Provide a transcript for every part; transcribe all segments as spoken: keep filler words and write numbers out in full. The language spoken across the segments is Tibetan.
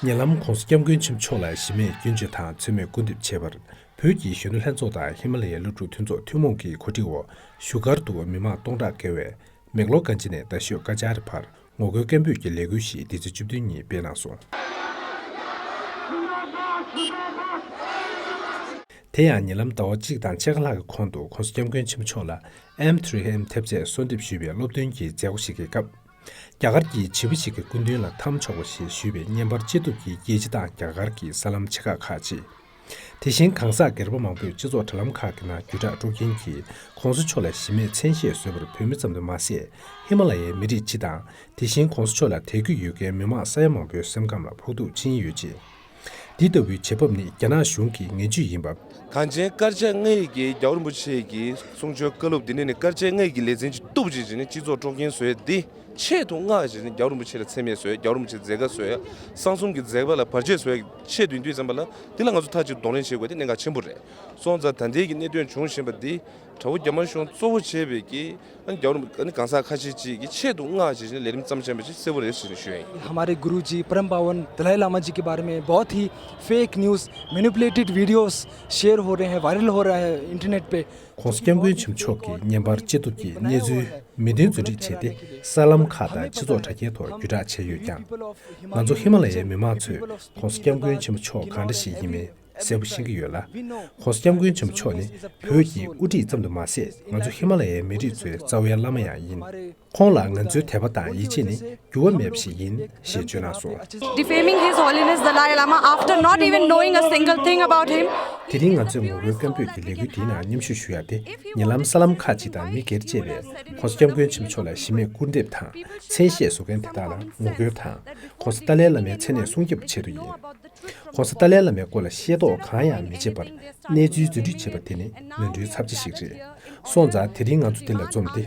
ཉེ་ལམ་༸གོང་ས་༸སྐྱབས་མགོན་ཆེན་པོ་མཆོག་ལ་གཞི་མེད་སྐྱོན་བརྗོད་དང་མཚན་སྨད་སྐུར་འདེབས་བྱས་པར། བོད་ཀྱི་གཞོན་ནུ་ལྷན་ཚོགས་དང་ཧི་མ་ལ་ཡའི་སློབ་ཕྲུག་མཐུན་ཚོགས་ཐུན་མོང་གི་གོ་སྒྲིག་འོག་བཞུགས་སྒར་དུ་མི་མང་སྟོང་ཕྲག་བརྒལ་བས་མེག་ལོར་གྷན་ཇི་ནས་རྡ་ཤོད་ཀ་ཅཱ་རི་བར་ངོ་རྒོལ་སྐད་འབོད་ཀྱི་ལས་འགུལ་ཞིག་འདི་ཚེས་བཅུ་བདུན་ཉིན་སྤེལ་གནང་སོང་། དེ་ཡང་ཉེ་ལམ་ཟླ་བ་གཅིག་དང་ཕྱེད་ཀ་ལྷག་གི་གོང་དུ་༸གོང་ས་༸སྐྱབས་མགོན་ཆེན་པོ་མཆོག་ལ་ཨེམ་ཐི་རི་ཨེམ་ཐེབས་རྩས་གསོལ་འདེབས་ཞུས་པའི་སློབ་སྟོན་གྱི་མཛད་སྒོ་ཞིག་གི་སྐབས། རྒྱ་གར་གྱི་བྱིས་པ་ཞིག་གི་སྐུ་མདུན་ལ་འཐམ་ཆོག་པ་ཞེས་ཞུས་པའི་བརྙན་པར་ཅི་ཐུབ་ཀྱིས་རྒྱལ་སྤྱི་དང་རྒྱ་གར་གྱི་གསར་ལམ་ཆེ་ཁག་ཁག་ཅིག་དེ་བཞིན་གང་ཟག་སྒེར་པ་མང་པོས་སྤྱི་ཚོགས་དྲ་ལམ་ཁག་གི་ནང་བརྒྱུད་བསྒྲགས་དཀྲོག་མཁན་གྱིས་༸གོང་ས་མཆོག་ལ་གཞི་མེད་མཚན་ཤས་བཟོས་པར་བོད་མི་ཙམ་དུ་མ་ཟད། ཧི་མ་ལ་ཡའི་མི་རིགས་སྤྱི་དང་། དེ་བཞིན་༸གོང་ས་མཆོག་ལ་དད་གུས་ཡོད་མཁན་མི་མང་ས་ཡ་མང་པོའི་སེམས་ཁམས་ལ་ཕོག་ཐུག་ཕྱིན་ཡོད་ཅིང་། འདི་ལྟ་བུའི་བྱེད་བབ་ནི་རྒྱ་ནག་གཞུང་གི་ངན་ཇུས་ཡིན་པ། གངས་ཅན་དཀར་ཆག་ལྔ་ཡི་གི་རྒྱལ་བ་རིན་པོ་ཆེ་གི་གསུང་ཆོས་བཀའ་སློབ་འདི་ནས་ནི་དཀར་ཆག་ལྔ་ཡི་གི་ལེ་ཚན་གྱི་གཏུབ་ཅིག་བྱས་ནས་སྤྱི་ཚོགས་དཀྲོག་རྐྱེན་བཟོས་ཏེ། ཆེད་དུ་མངགས་བྱས་ནས་རྒྱལ་བ་རིན་པོ་ཆེ་ལ་མཚན་སྨད་བཟོས། རྒྱལ་བ་རིན་པོ་ཆེ་མཛད་དཀའ་བཟོས། གསང་གསུམ་གྱི་མཛད་པ་ལ་བར་ཆད་བཟོ་ཡ་ཆེད་དུ་ཡིན་དུས་ཙམ་པ་ལ་འདི་ལ་ང་ཚོ་མཐའ་གཅིག་གདོང་ལེན་བྱེད་དགོས་དེ་གནད་འགག་ཆེན་པོ་རེད། སོང་ཙང་ད་ལྟའི་གི་གནད་དོན་བྱུང་བཞིན་པ་འདི་དགྲ་བོ་རྒྱ་དམར་གཞུང་གཙོ་བོ་བྱས་པའི་གི་ཨ་ནི་རྒྱལ་བ་རིན་པོ་ཨ་ནི་གང་ཟག་ཁ་ཤས་ཅིག་གི་ཆེད་དུ་མངགས་བྱས་ནས་ལས་རིམ་བརྩམས་བཞིན་པ་ཅིག་གསལ་པོ་རེད་ཟེར་ནས་ཞུ་ཡ་ཡིན། हमारे गुरुजी परम पावन दलाई लामा जी के बारे में बहुत ही fake news, manipulated videos share हो रहे हैं, वायरल हो रहा है इंटरनेट पे। ༸གོང་ས་༸སྐྱབས་མགོན་ཆེན་པོ་མཆོག་གི་བརྙན་པར་ཅི་ཐུབ་ཀྱིས་གནས་ཚུལ་མི་དོན་རྫུན་སྒྲིག་བྱས་ཏེ་གསར་ལམ་ཁག་དང་སྤྱི་ཚོགས་དྲ་རྒྱའི་ཐོག་བརྒྱུད་བསྒྲགས་བྱས་ཡོད་ཀྱང་། ང་ཚོ་ཧི་མ་ལ་ཡའི་མི་མང་ཚོས་༸གོང་ས་༸སྐྱབས་མགོན་ཆེན་པོ་མཆོག་གང་འདྲ་ཞིག་ཡིན་མིན་གསལ་པོ་ཤེས་ཀྱི་ཡོད་ལ། ༸གོང་ས་༸སྐྱབས་མགོན་ཆེན་པོ་མཆོག་ནི་བོད་ཀྱི་དབུ་ཁྲིད་ཙམ་དུ་མ་ཟད། ང་ཚོ་ཧི་མ་ལ་ཡའི་མི་རིགས་ཚོའི་རྩ་བའི་བླ་མ་ཡང་ཡིན། ཁོང་ལ་ང་ཚོའི་དད་པ་དང་ཡིད་ཆེས་ནི་འགྱུར་བ་མེད་པ་ཞིག་ཡིན་ཞེས་བརྗོད་གནང་སོང་། Defaming His Holiness Dalai Lama after not even knowing a single thing about him. དེ་རིང་ང་ཚོས་ངོ་རྒོལ་སྐད་འབོད་ཀྱི་ལས་འགུལ་འདིའི་ནང་མཉམ་ཞུགས་ཞུ་ཡ་དེ། ཉེ་ལམ་གསར་ལམ་ཁག་ཅིག་དང་མི་སྒེར་བཅས་པས་༸གོང་ས་༸སྐྱབས་མགོན་ཆེན་པོ་མཆོག་ལ་གཞི་མེད་སྐུར་འདེབས་དང་མཚན་ཤས་བཟོ་མཁན་དེ་དག་ལ་ངོ་རྒོལ་དང་། ༸གོང་ས་ཏཱ་ལའི་བླ་མའི་མཚན་གནས་སྲུང་སྐྱོབ་ཆེད་དུ་ཡིན། ༸གོང་ས་ཏཱ་ལའི་བླ་མའི་སྐོར་ལ་ཤེས་རྟོགས་གང་ཡང་མི་བྱེད་པར་གནས་ཚུལ་རྫུན་སྒྲིག་བྱེད་པ་དེ་ནི་ནོར་འཁྲུལ་ཚབས་ཆེ་ཞིག་རེད། སོང་ཙང་དེ་རིང་ང་ཚོ་འདི་ལ་འཛོམས་ཏེ་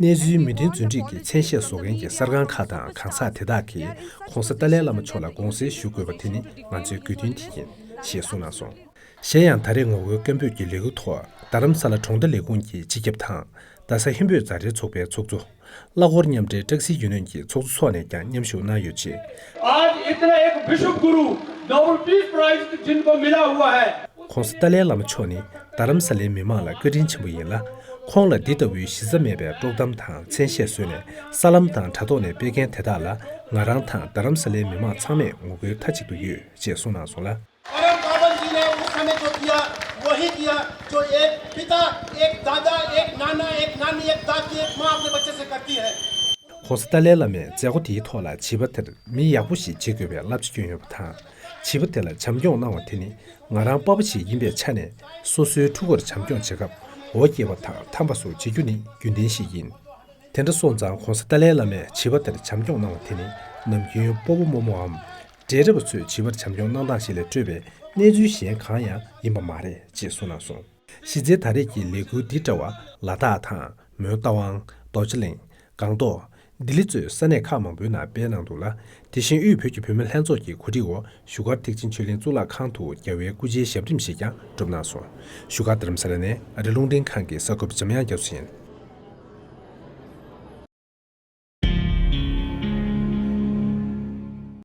གནས་ཚུལ་མི་དོན་རྫུན་སྒྲིག་གི་མཚན་ཤས་བཟོ་མཁན་གྱི་གསར་ཁང་ཁག་དང་གང་ཟག་དེ་དག་གིས་༸གོང་ས་ཏཱ་ལའི་བླ་མ་མཆོག་ལ་དགོངས་སེལ་ཞུ་དགོས་པ་དེ་ནི་ང་ཚོའི་དགོས་འདུན་དེ་ཡིན་ཞེས་གསུངས་གནང་སོང་། གཞན་ཡང་ད་རེས་ངོ་རྒོལ་སྐད་འབོད་ཀྱི་ལས་འགུལ་ཐོག་རྡ་རམ་ས་ལ་གྲོང་རྡལ་ལས་ཁུངས་ཀྱི་སྤྱི་ཁྱབ་དང་རྡ་ས་ཧིན་བོད་མཛའ་འབྲེལ་ཚོགས་པའི་ཚོགས་གཙོ། གླ་འཁོར་མཉམ་འབྲེལ་ཊེག་སི་ཡུ་ནིཡན་གྱི་ཚོགས་གཙོ་སོགས་ནས་ཀྱང་མཉམ་ཞུགས་གནང་ཡོད་ཅིང་། आज इतना एक विश्व गुरु नोबेल पीस प्राइज जिनको मिला हुआ है। ༸གོང་ས་ཏཱ་ལའི་བླ་མ་མཆོག་ནི་རྡ་རམ་ས་ལའི་མི་མང་ལ་བཀའ་དྲིན་ཆེན་པོ་ཡིན་ལ། ཁོང་ལ་འདི་ལྟ་བུའི་གཞི་རྩ་མེད་པའི་དཀྲོག་གཏམ་དང་མཚན་ཤས་བཟོས་ནས་གསར་ལམ་དང་དྲ་ཐོག་ནས་སྤེལ་མཁན་དེ་དག་ལ་ང་རང་དང་རྡ་རམ་ས་ལའི་མི་མང་ཚང་མས་ངོ་རྒོལ་མཐའ་གཅིག་ཏུ་ཡོད་ཅེས་གསུངས་གནང་སོང་ལ། परम पावन जी ने उस समय जो किया, वही किया, जो एक पिता, एक दादा, एक नाना, एक नानी, एक दादी, एक माँ अपने बच्चे से करती है। ༸གོང་ས་ཏཱ་ལའི་བླ་མས་མཛད་སྒོ་དེའི་ཐོག་ལ་བྱིས་པ་དེར་མི་ཡག་པོ་ཞིག་བྱེད་དགོས་པའི་བསླབ་བྱ་བསྐྱོན་ཡོད་པ་དང་། བྱིས་པ་དེ་ལ་བྱམས་སྐྱོང་གནང་བ་དེ་ནི་ང་རང་པ་ཕ་ཞིག་ཡིན་པའི་ཆ་ནས་སོ་སོའི་ཕྲུ་གུར་བྱམས་སྐྱོང་བྱེད་སྐབས་འོ་བརྒྱལ་བ་དང་འཐམ་པ་སོགས་བྱེད་རྒྱུ་ནི་རྒྱུན་ལྡན་ཞིག་ཡིན། དེ་འདྲ་སོང་ཙང་༸གོང་ས་ཏཱ་ལའི་བླ་མས་བྱིས་པ་དེར་བྱམས་སྐྱོང་གནང་བ་དེ་ནི་ནམ་རྒྱུན་སྤོ་བོ་རྨོ་མོའམ་འབྲལ་རེས་པ་ཚོས་བྱིས་པར་བྱམས་སྐྱོང་གནང་སྟངས་ཤིག་ལས་སྤྲོས་པའི་གནས་ཚུལ་གཞན་གང་ཡང་ཡིན་པ་མ་རེད་ཅེས་གསུངས་གནང་སོང་། གཞི་རྩའི་ད་རེས་ཀྱི་ལས་འགུལ་འདི་འདྲ་བ་ལ་དྭགས་དང་མོན་རྟ་དབང་། རྡོ་རྗེ་གླིང་། སྒང་ཏོག་ལྡི་ལི་གཙོས་ས་གནས་ཁག་མང་པོའི་ནང་སྤེལ་གནང་འདུག་ལ། དེ་བཞིན་དབུས་བོད་ཀྱི་བུད་མེད་ལྷན་ཚོགས་ཀྱི་གོ་སྒྲིག་འོག་བཞུགས་སྒར་ཐེག་ཆེན་ཆོས་གླིང་གཙུག་ལག་ཁང་དུ་རྒྱལ་བའི་སྐུ་ཕྱྭའི་ཞབས་རིམ་ཞིག་ཀྱང་གྲུབ་གནང་སོང་། བཞུགས་སྒར་རྡ་རམ་ས་ལ་ནས་ཨ་རི་རླུང་འཕྲིན་ཁང་གི་གསར་འགོད་པ་འཇམ་དབྱངས་རྒྱ་མཚོ་ཡིན།